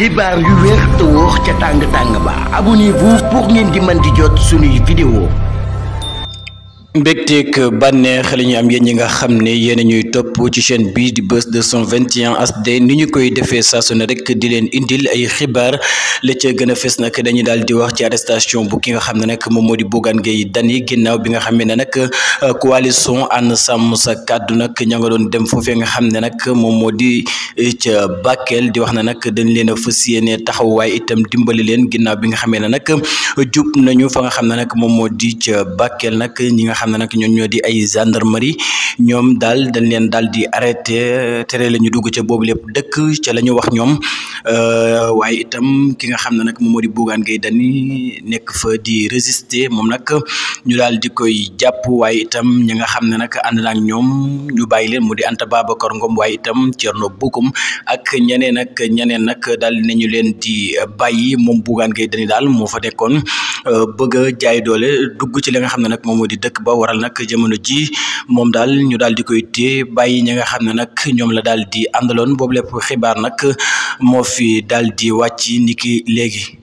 xibaar yu wér te wóor ca tàng ba abonnez-vous pour ngeen di mën di jot suñuy vidéo. mbégteeg bànneex la ñu am yéen ñi nga xam ne yéen a ñuy topp ci chaîne bii di Buzz 221 HD ni ñu koy defee saa su ne rek di leen indil ay xibaar la ca gën a fës nag dañuy daal di wax ci arrestation bu ki nga xam ne nag moom moo di Bougane Gueye Dany ginnaaw bi nga xam ne nag coalition ànd sàmm sa kàddu nag ña nga doon dem foofee nga xam ne nag moom moo di ca Bakel di wax na nag dañ leen a fas yéene taxaw waaye itam dimbali leen ginnaaw bi nga xam ne nag jub nañu fa nga xam ne nag moom moo di ca Bakel nag ñi nga xam ne nag ñoo di ay gendarmerie ñoom daal dañ leen daal di arrêté tere la ñu dugg ca boobu lépp dëkk ca la ñu wax ñoom waaye itam ki nga xam ne nag moom moo di Bougane Gueye Dany nekk fa di résister moom nag ñu daal di koy jàpp waaye itam ñi nga xam ne nag ànd naag ñoom ñu bàyyi leen mu di Anta Babacar Ngom waaye itam Thierno Bocoum ak ñeneen nag daal nañu leen di bàyyi moom Bougane Gueye Dany daal moo fa nekkoon bëgg a jaay doole dugg ci li nga xam ne nag moom moo di dëkk ba waral nag jamono ji moom daal ñu daal di koy téye bàyyi ñi nga xam ne nag ñoom la daal di àndaloon boobu lépp xibaar nag moo fi daal di wàcc niki léegi.